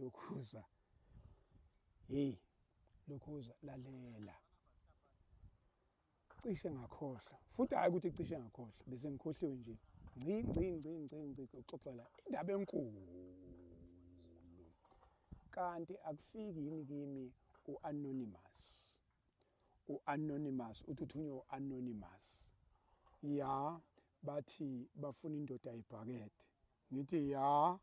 Lokhuza, hey lokhuza, lalela, cishe ngakhohlwa futhi, hhayi ukuthi cishe ngakhohlwa, bese ngikhohliwe nje, ngci ngci ngci ngci ngci, uxoxela indaba enkulu. Kanti akufiki yini kimi u-anonymous? U-anonymous uthi uthunywe u-anonymous, ya, bathi bafuna indoda ibhakede. Ngithi ya,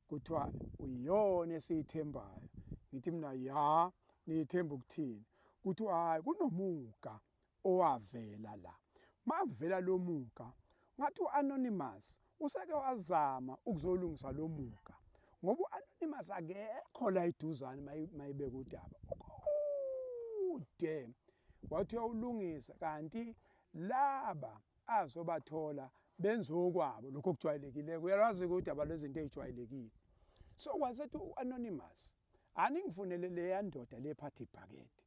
kuthiwa uyona esiyithembayo. Ngithi mina ya, niyithemba ukuthini? Kuthiwa hayi, kunomuga owavela la. Makuvela lo muga, ngathi u-anonymous useke wazama ukuzolungisa lo muga, ngoba u-anonymous akekho la eduzane. Mayibeka udaba ukude, wathi uyawulungisa, kanti laba azobathola benza okwabo lokho okujwayelekile. Uyalwazi udaba lwezinto ey'jwayelekile. So wasethi u-anonymous, aningifunele leya ndoda lephatha ibhakede.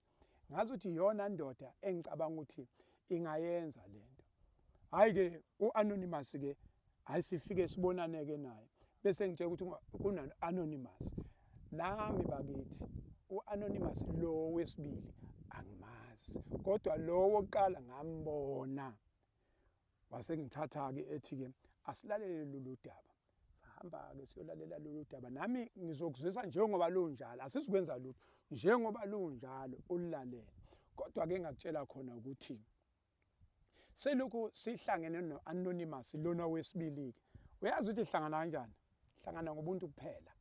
Ngazi ukuthi iyona ndoda engicabanga ukuthi ingayenza lento. Hhayi-ke u-anonymous-ke, hhayi, sifike sibonane-ke naye, bese ngitshela ukuthi kuna-anonymous. Nami bakithi, u-anonymous lo wesibili angimazi, kodwa lo wokuqala ngambona. Wase ngithatha-ke, ethi-ke asilalele lolu daba. Sahamba-ke siyolalela lolu daba. Nami ngizokuzwisa njengoba lunjalo, asizukwenza lutho, njengoba lunjalo ululalele. Kodwa-ke ngakutshela khona ukuthi selokhu sihlangene no-anonymous lona wesibili-ke, uyazi ukuthi hlangana kanjani? Hlangana ngobuntu kuphela,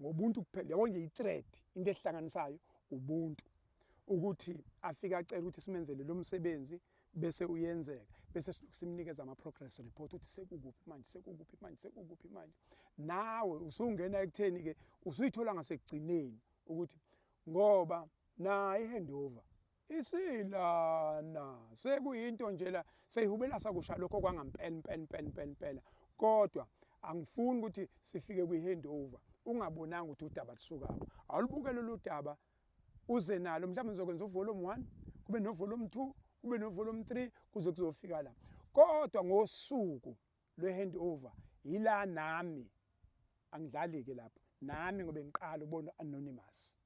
ngobuntu kuphela. Yabo nje, i-thread, into ehlanganisayo ubuntu, ukuthi afike acela ukuthi simenzele lo msebenzi, bese uyenzeka, bese silokhu simnikeza ama-progress report ukuthi sekukuphi manje, sekukuphi manje, sekukuphi manje. Nawe usungena ekutheni-ke usuyithola ngasekugcineni ukuthi ngoba naye i-handover isilana sekuyinto nje la seyihubela sakusha lokho kwangampela impela impela impela impela. Kodwa angifuni ukuthi sifike kwi-handover ungabonanga ukuthi udaba lusukaphi. Awulubukele lolu daba, uze nalo. Mhlawumbe ngizokwenza uvolume 1, kube no-volume 2, kube no-volume 3, kuze kuzofika la. Kodwa ngosuku lwe-handover yila nami angidlali-ke lapho nami, ngobe ngiqala ukubona anonymous,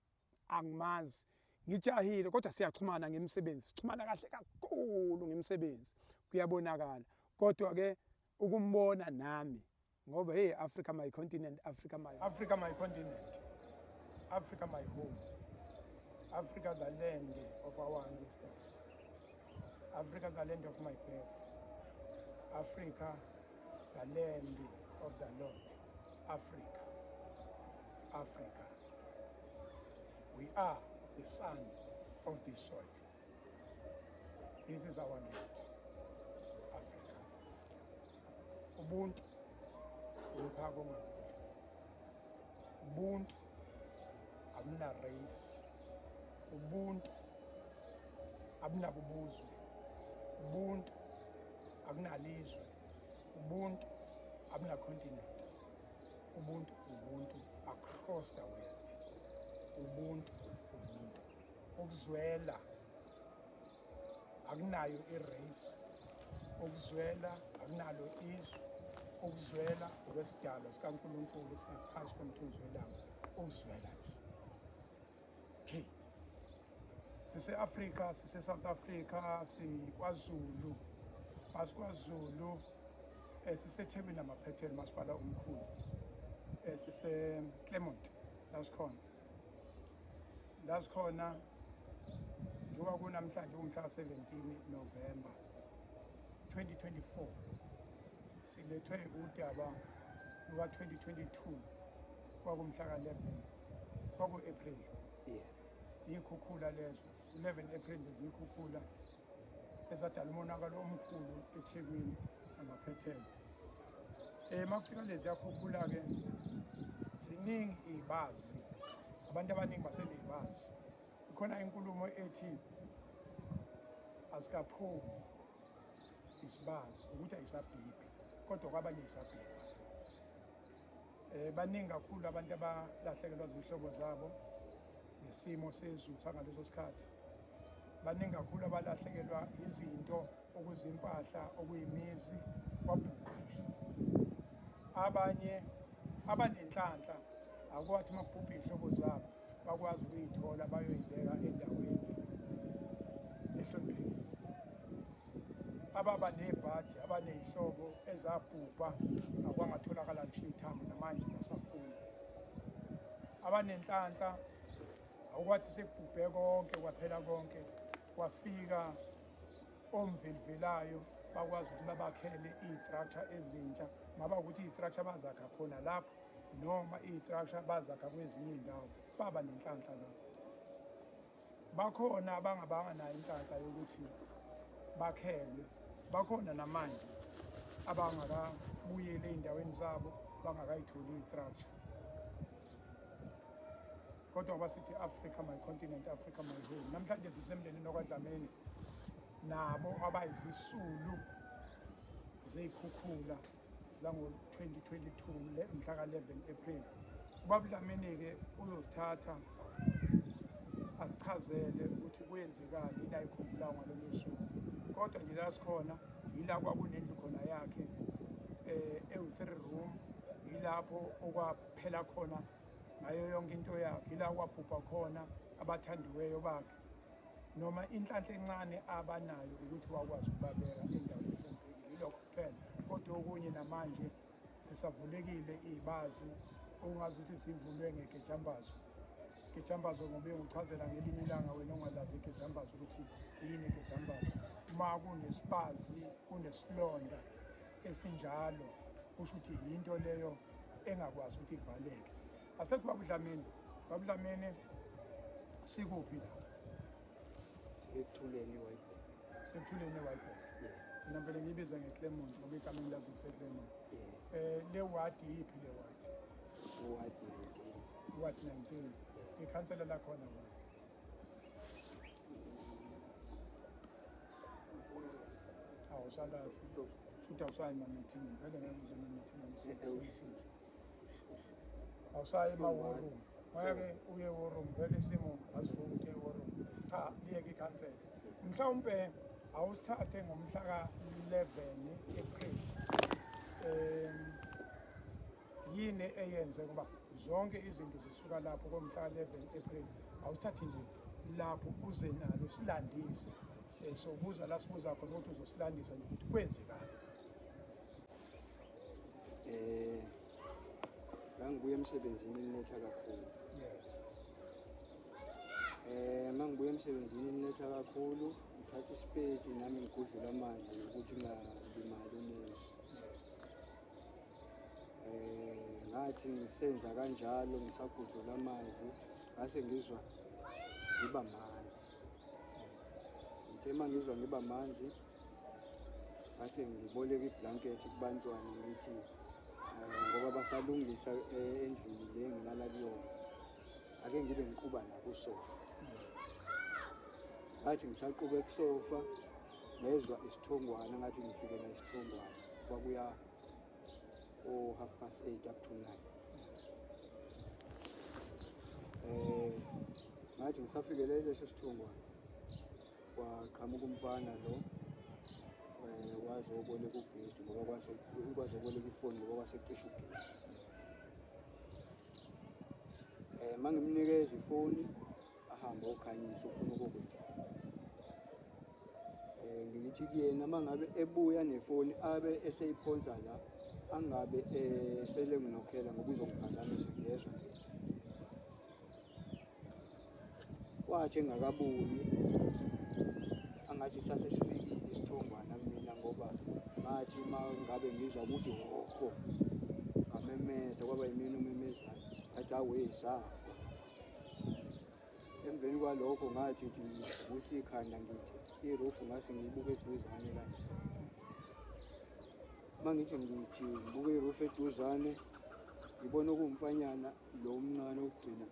angimazi, ngijahile, kodwa siyaxhumana ngemisebenzi, sixhumana kahle kakhulu ngemisebenzi, kuyabonakala. Kodwa-ke ukumbona nami, ngoba hey, Africa my continent, Africa my, Africa my continent, Africa my home, Africa the land of our ancestors, Africa the land of my birth, Africa the land of the Lord. Africa, Africa, we are the son of this soil. This is our land, Africa. Ubuntu umphako ongavuli. Ubuntu abuna race. Ubuntu abunabubuzwe. Ubuntu akunalizwe. Ubuntu abuna continent. Ubuntu ubuntu across the world. Ubuntu ubuntu. Ukuzwela akunayo i-race. Ukuzwela akunalo izwe. Ukuzwela okwesidalwa sikaNkulunkulu esingaphansi komthunzi welanga. Ukuzwela nje. Okay, sise-Afrika, sise-South Africa, sikwaZulu, masiKwaZulu, siseThekwini namaphethelo, masipala omkhulu, sise-Claremont la sikhona, la sikhona njengoba kunamhlanje umhla ka-17 November 2024. Silethwe udaba luka-2022, kwakumhla ka-11, kwaku-April. Yikhukhula lezo, 11 April, ziyikhukhula ezadala umonakalo omkhulu eThekwini namaphethelo. Makufika lezi yakhukhula-ke, ziningi iy'bazi, abantu abaningi baseney'bazi. Ikhona inkulumo ethi asikaphumi isibazi, ukuthi ayisabhibhi, kodwa kwabanye isabhibha. Baningi kakhulu abantu abalahlekelwa zihlobo zabo ngesimo sezulu sangaleso sikhathi. Baningi kakhulu abalahlekelwa izinto, okuzimpahla, okuyimizi, kwabhubha nje. Abanye abanenhlanhla Akwathi uma kubhubha iy'hlobo zabo bakwazi ukuyithola bayoyibeka endaweni ehloniphekile. Ababa nebhadi abaney'hlobo ezabhubha akwangatholakala ngisho ithambo namanje basafuna. Abanenhlanhla akwathi sekubhubhe konke kwaphela konke kwafika omvelivelayo bakwazi ukuthi babakhele iy'structure ezintsha, ngaba ukuthi iy'structure bazakha khona lapho noma iy'structure bazakha kwezinye iy'ndawo, baba nenhlanhla lapho. Bakhona abangabanga nayo inhlanhla yokuthi bakhelwe, bakhona namanje abangakabuyeli ey'ndaweni zabo bangakayitholi iy'structure. Kodwa ngoba sithi Africa my continent, Africa my home, namhlanje sisemndenini wakwaDlamini nabo abayizisulu zey'khukhula zango-2022 mhla ka-11 April. Ubaba Dlamini-ke uzosithatha asichazele ukuthi kwenzekani, yini ayikhumbulayo ngalolo suku. Kodwa nje la sikhona yila kwakunendlu khona yakhe ewu-3 room, yilapho okwaphela khona ngayo yonke into yakhe, yila kwabhubha khona abathandiweyo bakhe, noma inhlanhla encane abanayo ukuthi wakwazi ukubabeka endaweni ehloniphekile. Yilokho kuphela, kodwa okunye namanje sisavulekile iy'bazi ongazi ukuthi zivulwe ngegejambazo. Igejambazo ngoba ngichazela ngelinye ilanga wena ongalazi igejambazo ukuthi yini igejambazo. Uma kunesibazi kunesilonda esinjalo kusho ukuthi yinto leyo engakwazi ukuthi ivaleke. Asethi Baba Dlamini, Baba Dlamini sikuphi la? Sekuthuleni eWhitebank. Sekuthuleni eWhitebank. Mina vele ngiyibiza ngeClermont ngoba igama engilazi kuseClermont. Le ward yiphi le ward? Ward 19. Ward 19. Ikhansela lakhona wena? Awusalazi. Futhi awusayi ema-meeting, vele ngeke uze ema-meeting. Awusayi ema-war room. Ngeke uye war room, vele isimo asivumi ukuthi uye war room. Cha, liyeke ikhansela. Mhlawumpe awusithathe ngomhla ka-11 April. Yini eyenze ngoba zonke izinto zisuka lapho komhla ka-11 April. Awusithathe nje lapho uze nalo silandise. So buza la sibuza khona ukuthi uzosilandisa nje ukuthi kwenzekani. Ngangibuya emsebenzini nginetha kakhulu. Yes. Mangibuya emsebenzini nginetha kakhulu, ngithatha isipeti nami ngigudlula amanzi ukuthi ngingalimali umuzi. Ngathi ngisenza kanjalo ngisagudlula amanzi, ngase ngizwa ngiba manzi. Ngithe uma ngizwa ngiba manzi, ngase ngiboleka iblanket kubantwana ngithi ngoba basalungisa endlini le ngilala kuyona, ake ngibe ngiquba la kusofa. Ngathi ngisaqube kusofa, ngezwa isithongwana, ngathi ngifikela isithongwana, kwakuya o-8:30 up to 9. Ngathi ngisafikele leso sithongwana, kwaqhamuka umfana lo wazoboleka ugesi ngoba kwazoboleka ifoni ngoba kwasecishe ugesi. Mangimnikeza ifoni ahambe okhanyisa ufuna ukukwenza. Ngithi kuyena mangabe ebuya nefoni abe eseyiphonsa la, angabe sele nginokhela ngoba uzongiphazamisa ngiyezwa ngezi. Kwathi engakabuyi angathi sase sifikile isithongwana kumina ngoba ngathi uma ngabe ngizwa ukuthi hoho ngamemeza, kwaba yimina omemezayo, ngathi awe safa. Emveni kwalokho ngathi ngivusa ikhanda ngithi irufu ngase ngiyibuke eduzane kanje. Uma ngithi ngithi ngibuke irufu eduzane, ngibona okuwumfanyana lo omncane wokugcina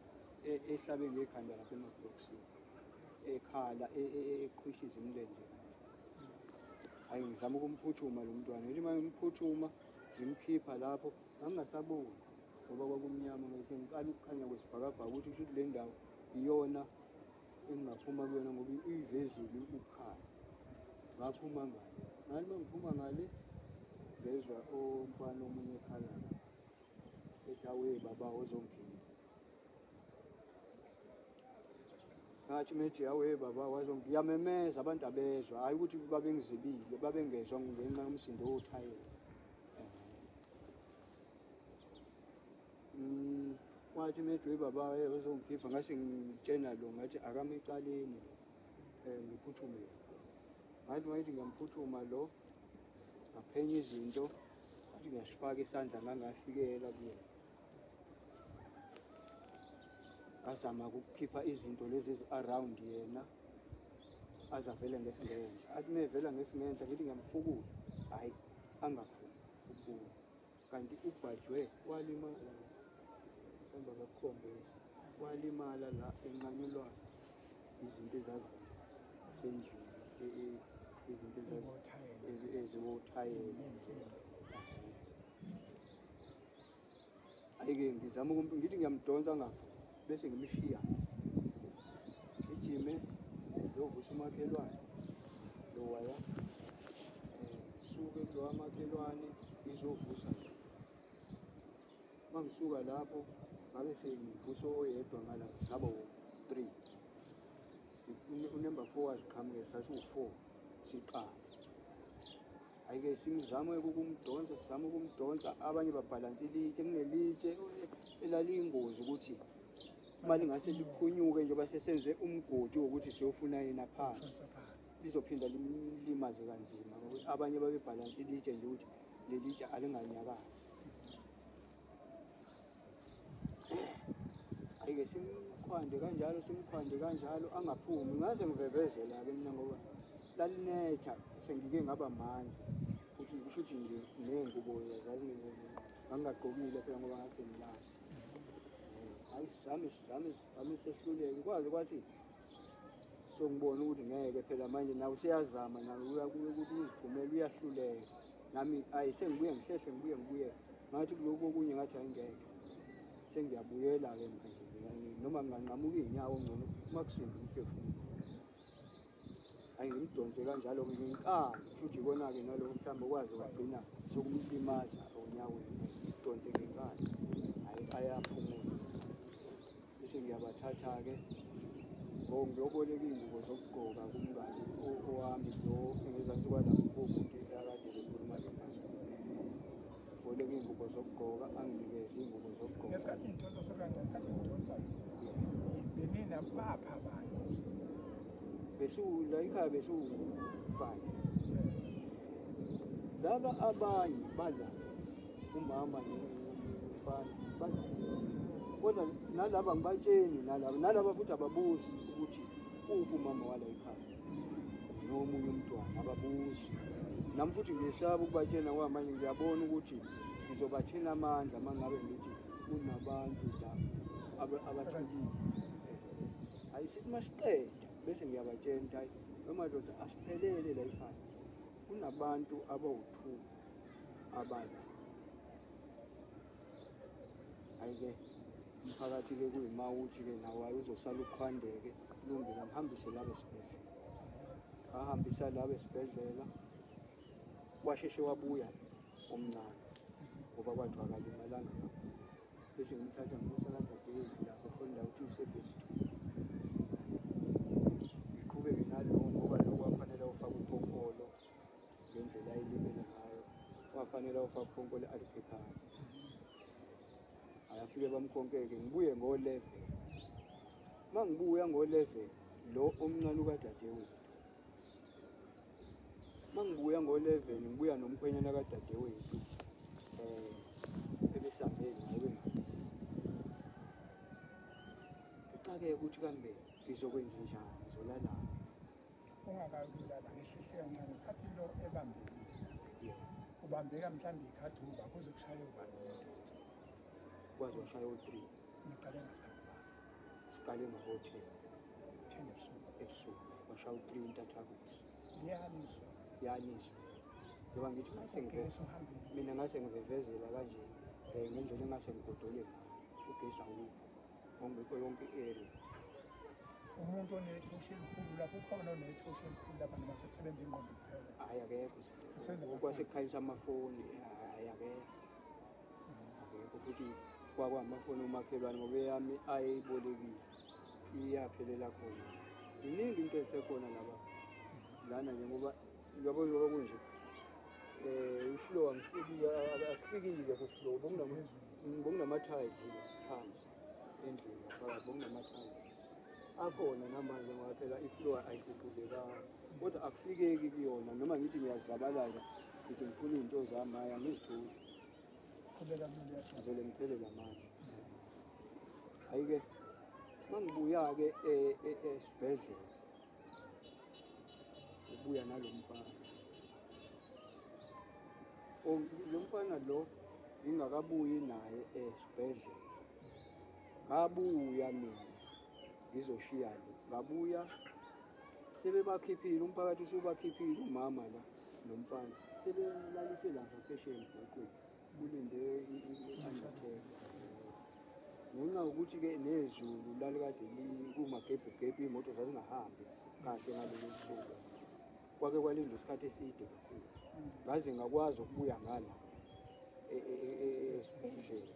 ehlabe ngekhanda lapha emabhokisini, ekhala eqhwishiza imilenze kanje. Hhayi, ngizama ukumphuthuma lo mntwana, ngithi uma ngimphuthuma ngimkhipha lapho ngangingasaboni ngoba kwakumnyama. Ngase ngiqala ukukhanya kwesibhakabhaka ukuthi kusho ukuthi le ndawo iyona engingaphuma kuyona ngoba ivezile ukukhanya. Ngaphuma ngale, ngathi uma ngiphuma ngale ngezwa umfana omunye ekhala ethi awe baba ozongikhipha. Ngathi methi yawe baba wazongiyamemeza abantu abezwa, hayi ukuthi babengizibile, babengezwa ngenxa yomsindo wothayela. Wathi methi we baba wazongikhipha, ngase ngitshena lo ngathi akame ecaleni lo, ngiphuthume. Ngathi mayithi ngiyamphuthuma lo, ngaphenya izinto, ngathi ngiyasifaka isandla ngangafikela kuyena. Ngazama ukukhipha izinto lezi ezi-around yena, azavele ngesingenhla. Athi mevela ngesingenhla ngithi ngiyamfukula, hhayi angaphumi ukuphuma. Kanti ubhajwe walimala la, mhlawumbe angakukhombisa, walimala la enqanyulwa izinto ezazisendlini, izinto eziwothayela. Hhayi-ke ngizama ngithi ngiyamdonsa ngapha bese ngimshiya, ngijime ngiyovusa umakhelwane lowaya, suke kulowa makhelwane ngizovusa lo. Uma ngisuka lapho ngabe sengivusa oyedwa ngala, saba u-3. Unumber 4 waziqhamuke, sasiwu-4 siqala. Hhayi-ke simzame ukumdonsa, sizame ukumdonsa, abanye babhalansa ilitshe, kunelitshe elaliyingozi ukuthi uma lingase liphunyuke njengoba sesenze umgodi wokuthi siyofuna yena phansi, lizophinda limlimaze kanzima. Abanye babebhalansa ilitshe nje ukuthi leli tshe alinganyakazi. Hhayi-ke simkhwande kanjalo, simkhwande kanjalo angaphumi. Ngaze ngivevezela-ke mina ngoba lalinetha, sengike ngaba manzi. Futhi kusho ukuthi nje ney'ngubo ngangingagqokile phela ngoba ngase ngilala. Hhayi sizame sizame sizame sehluleke, kwaze kwathi songibona ukuthi ngeke phela manje nawe useyazama nawe uyakuye ukuthi uziphumele uyahluleka. Nami ayi sengibuye ngihlehle ngibuye ngibuye, ngathi kulokhu okunye ngathi hayi ngeke, sengiyabuyela-ke manje noma nginganqamuka iy'nyawo ngcono uma kusinda umphefumulo. Hhayi ngimdonse kanjalo ngenkani, kusho ukuthi ikona-ke naloko mhlawumbe okwazi kwagcina sokumlimaza onyaweni, ngimdonse ngenkani, hhayi ayaphumula. Bese ngiyabathatha-ke ngiyoboleka iy'ngubo zokugqoka kumngani owami lo engezansi kwalapho kuwumuntu akade bekhuluma ngenazo. Boleka iy'ngubo zokugqoka, anginikeze iy'ngubo zokugqoka. Ngesikhathi ngidonsa sokancane, ngesikhathi ngidonsa benina bapha abanye. Besu la ekhaya besu-5. Laba abanye bala umama nomfana bala. Kodwa nalaba ngibatsheni nalaba, nalaba futhi ababuzi ukuthi uphi umama wala ekhaya nomunye umntwana, ababuzi. Nami futhi ngiyesaba ukubatshena ngoba manje ngiyabona ukuthi ngizobathena amandla uma ngabe ngithi kunabantu la abathukile. Hayi sithi masiqeda bese ngiyabatshena ukuthi hayi lo madoda asiphelele la ekhaya, kunabantu abawu-2 abala. Hhayi-ke umphakathi-ke kuyima ukuthi-ke nawo hhayi uzosala uqhwandeke, kulungile angihambise laba esibhedlela. Ngahambisa laba esibhedlela, washeshe wabuya omncane ngoba kwathiwa akalimalanga kakhulu. Bese ngimthatha ngimusa kadadewethu lapho khona la ukuthi i-service 2. Ngiqhubeke nalowo ngoba lo kwafanele awufake ukhonkolo ngendlela ayilimele ngayo, kwafanele awufake ukhonkolo aluphephayo. Ayafike bamkhonkeke, ngibuye ngo-11. Uma ngibuya ngo-11 lo omncane ukadadewethu. Uma ngibuya ngo-11 ngibuya nomkhwenyana kadadewethu ebesambe naye bengihambisile. Ngixakeke ukuthi kambe ngizokwenza njani, ngizolalaphi. Ungakakulala ngehlehle kancane isikhathi lo ebambekile. Ubambeka mhlawumbe ikhathuba kuze kushaye ubani umdonso. Kwaze washaya o-3. Niqale ngasikhathi bani? Siqale ngabo-10. 10 ebusuku. Ebusuku. Washaya u-3 intathakusa. Liyaniswa. Liyaniswa. Njengoba ngithi ngase Ugesi uhambile. Mina ngase ngivevezela kanje, ngendlela engase ngigodole ngayo. Ugesi awukho. Ongekho yonke i-area. Umuntu onethoshi elikhulu lapho, ukhona onethoshi elikhulu lapha noma sekusebenza ingqondo kuphela? Hhayi akekho. Sekusebenza amafoni. Kwase kukhanyisa amafoni, hhayi akekho. Akekho futhi kwakwamafoni omakhelwane ngoba eyami ayeyibolekile. Iyaphelela khona. Iningi into esekhona laba lana nje ngoba yabo njengoba kunje ifloor angifikile akufikile ku-floor bekunama-tiles phansi endlini ngaphakathi bekunama-tiles akhona namanje ngoba phela ifloor ayiguqulekanga kodwa akufikeki kuyona noma ngithi ngiyazabalaza ngithi ngifuna iy'nto zami hhayi angizitholi. Qhubeka mlungu. Ngivele ngithele lamanje. Hhayi-ke uma ngibuya-ke esibhedlela ngibuya nalo mfana. Lo mfana lo ngingakabuyi naye esibhedlela. Ngabuya mina ngizoshiya lo. Ngabuya sebebakhiphile umphakathi usubakhiphile umama la nomfana. Sebelalise lapha phesheya emgwaqweni kulinde i-undertaker. Ngenxa yokuthi-ke nezulu lalikade kumagebhugebhu iy'moto zazingahambi kahle ngalolo suku. Kwake kwalindwa isikhathi eside kakhulu. Ngaze ngakwazi ukubuya ngala esibhedlela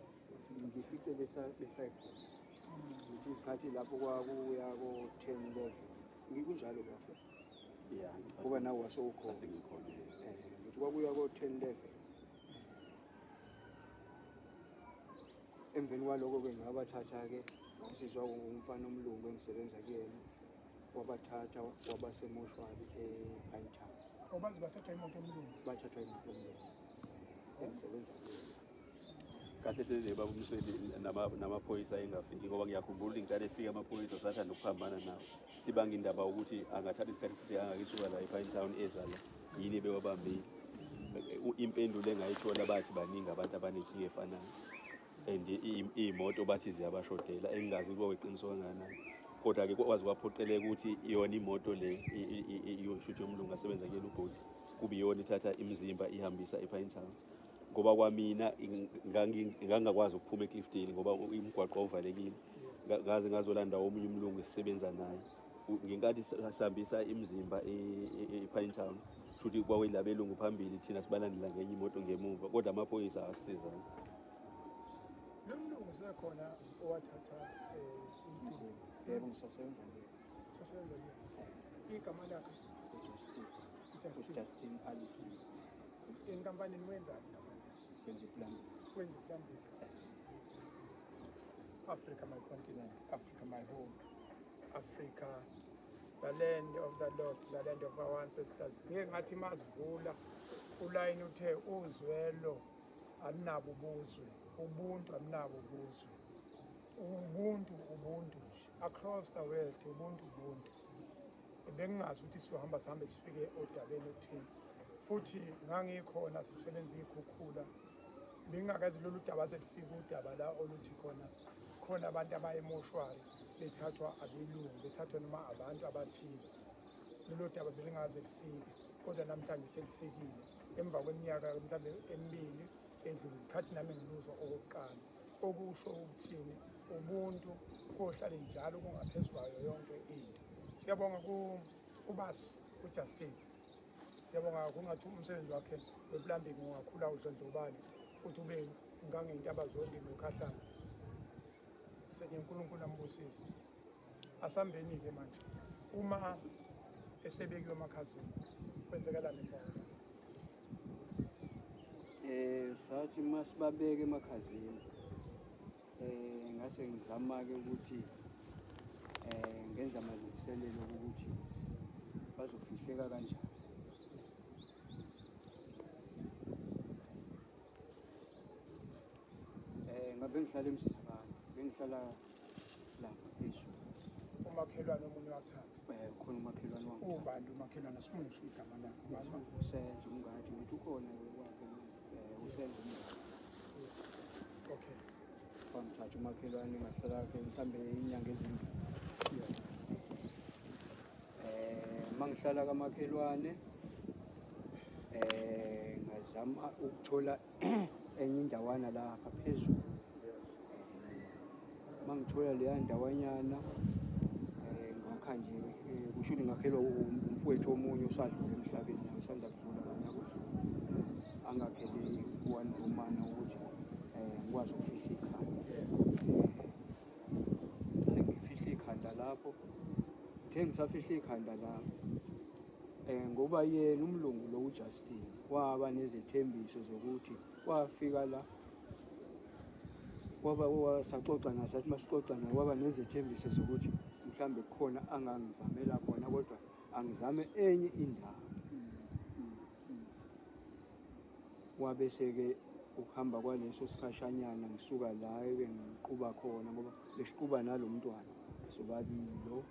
ngifice besayikhona. Ngithi isikhathi lapho kwakuya ko-10 11. Ngikunjalo bafo. Yeah, Ngoba nawe wasewukhona. Sengikhona. Ngithi kwakuya ko-10 11. Emveni kwaloko-ke ngabathatha-ke ngasizwa umfana omlungu engisebenza kuyena wabathatha wabasemoshwari e-Pine Town. Obazi bathathwa imoto omlungu. Bathathwa imoto omlungu engisebenza kuyena. Kahle hle baba uMsweli namaphoyisa engafiki ngoba ngiyakhumbula ngiqale efika amaphoyisa sathanda ukuphambana nawo. Sibanga indaba ukuthi angathatha isikhathi eside kangaka isuka la ePine Town eza la yini bewabambile. Impendulo engayithola bathi baningi abantu abanenkinga efanayo. And iy'moto bathi ziyabashodela engingazi ukuba weqiniso kangakanani. Kodwa-ke kwaze kwaphoqeleka ukuthi iyona imoto le iyoshuthi yomlungu asebenza kuyena ubhuti kube iyona ithatha imizimba ihambisa ePine Town. Ngoba kwamina ngangingakwazi ukuphuma eCliffdale ngoba umgwaqo wawuvalekile. Ngaze ngazolanda omunye umlungu esisebenza naye. Ngenkathi sihambisa imizimba ePine Town, shuthi kwakuyilabelungu phambili thina sibalandela ngenye imoto ngemuva kodwa amaphoyisa asisizanga. Lo mlungu sekhona owathatha umcimbi. Yebo ngisasebenza kuyena. Sasebenza kuyena. Igama lakhe uJustin. uJustin. uJustin Allison. Enkampanini wenzani enkampanini? Senza i-plumbing. Wenza i-plumbing. Africa my continent, Africa my home, Africa the land of the Lord, the land of our ancestors. Ngeke ngathi mazivula ulayini uthe uzwelo alunabo ubuzwe, ubuntu alunabo ubuzwe. Ubuntu ubuntu nje. Across the world ubuntu ubuntu. Bengingazi ukuthi siyohamba sihambe sifike odabeni oluthile. Futhi ngangikhona sisebenza ikhukhula. Bengingakazi lolu daba selifika udaba la oluthi khona khona abantu abayemoshwari bethathwa abelungu bethathwa noma abantu abathize. Lolo daba belingaze lifike kodwa namhlanje selifikile emva kweminyaka mhlawumbe emibili edlule ikhathi nami ngiluzwa okokuqala. Okusho ukuthini ubuntu kohlale njalo kungaphezu kwayo yonke into. Siyabonga kubasi uJustin. Siyabonga kakhulu ngathi umsebenzi wakhe we-plumbing ungakhula udlondlobale futhi ube ngangentaba zonke nokhahlamba. Senye uNkulunkulu ambusise. Asambeni-ke manje uma esebekiwe emakhazeni kwenzekalani emva kwalokho? Sathi masibabeke emakhazeni ngase ngizama-ke ukuthi ngenza amalungiselelo ukuthi bazofihleka kanjani. Ngabe ngihlala eMzizakalo, bengihlala lapha phezulu. Umakhelwane omunye wakuthatha. Khona umakhelwane wangithatha. Ubani umakhelwane? Asifuni ngisho igama lakhe. Ubani? Usenzo Umngadi, ngithi ukhona kwakhe uSenzo Umngadi. Okay. Wangithatha umakhelwane ngahlala ke mhlambe inyanga ezimbili. Mangihlala kamakhelwane ngazama ukuthola enye indawana lapha phezulu. Mangithola leya ndawanyana ngakha nje kusho ukuthi ngakhelwa umfowethu omunye osadlula emhlabeni naye osanda kudlula ngonyaka odlule. Angakhele one roomana ukuthi ngikwazi ukufihla ikhanda. Ngifihla ikhanda lapho. Ngithe ngisafihla ikhanda lami ngoba yena umlungu lo uJustin waba nezethembiso zokuthi wafika la waba saxoxa naye, sathi masixoxa naye waba nezethembiso zokuthi mhlambe kukhona angangizamela khona, kodwa angizame enye indawo. Wabe-ke ukuhamba kwaleso sikhashanyana ngisuka la ebengiquba khona, ngoba besiquba nalo mntwana sobabili, lo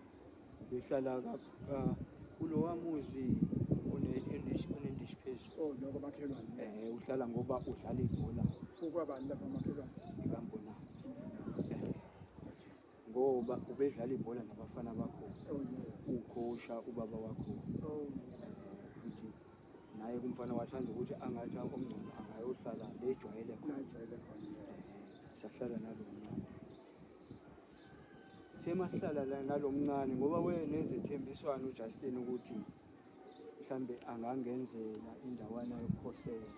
ubehlala kulowa muzi onendishi phezulu. Oh, lokho makhelwane. Uhlala ngoba udlala ibhola. Kukwabani lapha makhelwane? Ikambonana, ngoba ubedlala ibhola nabafana bakhona. Ukhosha ubaba wakhona. Futhi naye kumfana wathanda ukuthi angathi omngcono angayohlala le ejwayele khona. Najwayele khona, yes. Sahlala nalo mncane. Sithe masihlala la nalo mncane, ngoba wayenezethembiswano uJustin ukuthi mhlambe angangenzela indawana yokukhosela,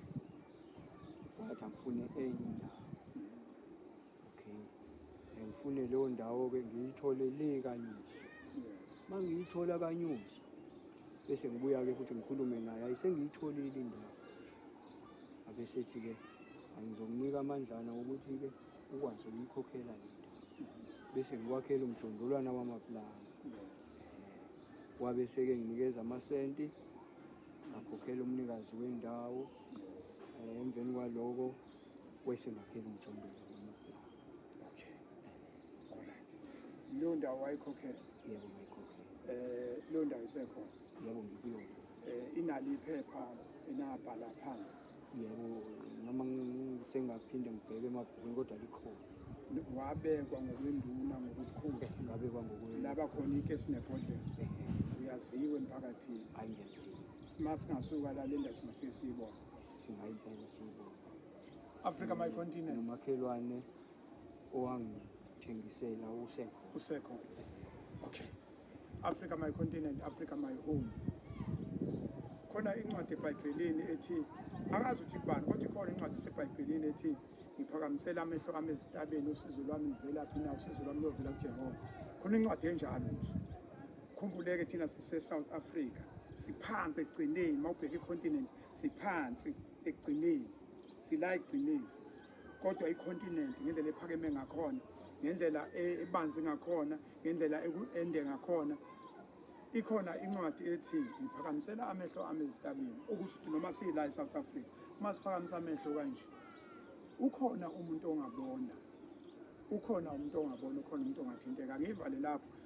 wathi angifune enye indawo. Okay, ngifune leyo ndawo-ke, ngiyithole le kaNyuso. Uma ngiyithola kaNyuso, bese ngibuya-ke futhi ngikhulume naye, ayi, sengiyitholile indawo. Abesethi-ke angizokunika amandlana wokuthi-ke ukwazi ukuyikhokhela le ndawo, bese ngikwakhela umjondolwana wamaplanga. Wabe seke nginikeza amasenti, ngakhokhela umnikazi wendawo. Emveni kwaloko wese ngakhela umjondolo wamaplanga. Okay, alright, leyo ndawo wayikhokhela? Yebo, ngayikhokhela. Leyo ndawo isekhona? Yebo, ngikuyona. Inalo iphepha enabhala phansi? Yebo, noma sengaphinde ngibheke emabhukwini, kodwa likhona. Wabekwa ngokwenduna, ngokubukhosi? Ngabekwa ngokwe Laba khona ikesi nebhodlela? Uyaziwa emphakathini? Hayi, ngiyaziwa. Uma singasuka la, le ndawo singafike siyibone? Singayimpela siyibone. Africa my continent. Nomakhelwane owangithengisela usekhona. Usekhona, okay. Africa my continent, Africa my home. Khona incwadi eBhayibhelini ethi, angazi ukuthi kubani, kodwa ikhona incwadi esebhayibhelini ethi, "Ngiphakamisela amehlo ami ezintabeni, usizo lwami luvelaphi na? Usizo lwami luyovela kuJehova." Khona incwadi enjalo nje. Khumbuleke, thina sise-South Africa, siphansi ekugcineni. Uma ubheka i-continent, siphansi ekugcineni, sila ekugcineni, kodwa i-continent ngendlela ephakeme ngakhona, ngendlela ebanzi ngakhona, ngendlela ende ngakhona, ikhona incwadi ethi, "Ngiphakamisela amehlo ami ezintabeni." Okusho ukuthi noma sila e-South Africa, uma siphakamisa amehlo kanje, ukhona umuntu ongabona, ukhona umuntu ongabona, ukhona umuntu ongathinteka. Ngiyivale lapho.